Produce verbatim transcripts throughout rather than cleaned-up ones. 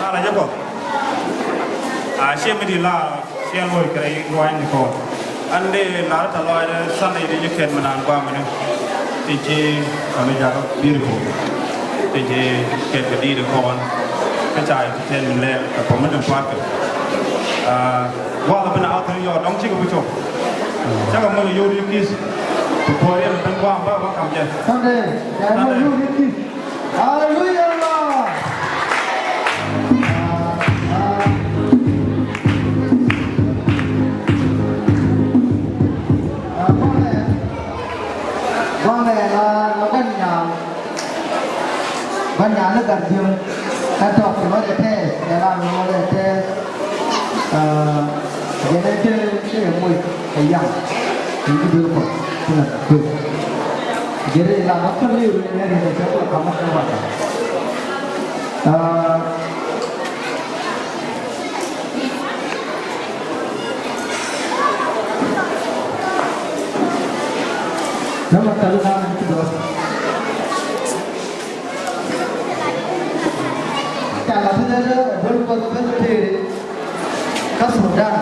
Ala jɛ kɔ. A ciɛ mi di la ciɛ lɔc kɛ rɛy ruany ni kɔ. An dee lar ta lɔc dee Sunday dee jɛ kɛn mi naan guam ni. Ti ci kɔn jakä beautiful. Ti ci kɛn kɛ di di kɔn. Kä ca ti tɛn mi lɛ kɛ kɔn mi dɛm puat kɛ. Guam bi na a thil yɔ dɔŋ cikɛ bi cok. Cakɛ mɔc a yori kis. Ti puɔr yɛn ben guam ba ba kam jɛ. Sunday, ya mɔc a yori kis. Hallelujah. Gua̱a̱mɛ la la gua̱n nyaal. Gua̱n nyaal ni gat jiöm. Ɛ tɔk ti wä jɛ tɛɛth, ɛ la ni wä jɛ tɛɛth. Ɛ, jɛn ɛ cɛ cɛ moc kɛ yam. Ti ti duel kɔ ti la kueth. Jɛn ɛ la ma kɔ liw ni ɛ ri jɛ cɛ kɔ kama kɛ wata. Ɛ, Nama talu na ni kudɔ. Ca la ti dee dee dee dee dee kä Sudan.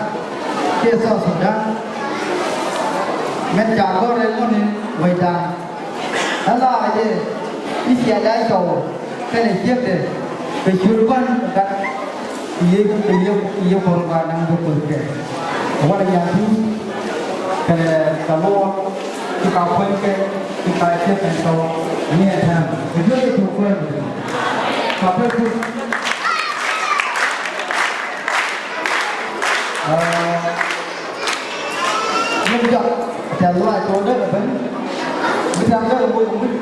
Kiɛ South Sudan. Mɛn ca gɔr rɛy muni wecdan. Ala jɛ i̱ cia jaa cɔw kɛnɛ ciekdɛ kɛ cur gua̱n gat. Yie yie yie kɔn ba naŋ bä kuth kɛ. Wala ya tu kɛ kɛ luɔ ti ka kuɛn kɛ ti ka cɛ kɛ tɔ ni ɛ tɛm. Kɛ jɔ kɛ tu kuɛn kɛ. Ka pɛ kuth. Ni bi jak tɛl la tɔ dee kɛ ben. Bi tak dee kɛ boi kɛ boi.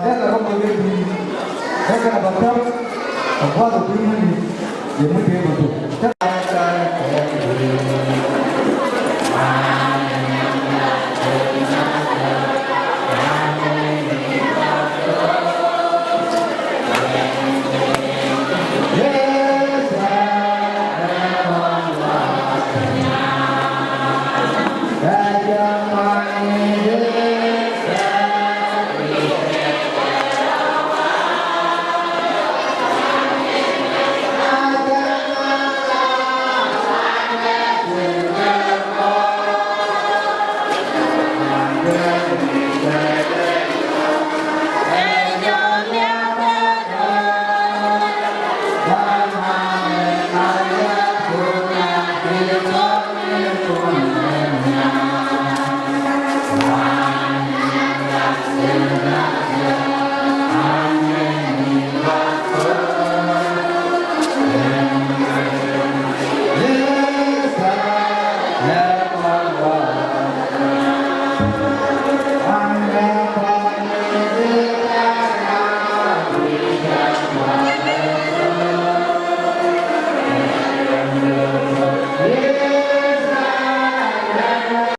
Dee kɛ rɔ boi kɛ boi. Dee kɛ rɔ bä tɔr. Kɛ guath kɛ boi muni. Yɛ mi tëë bä tuk.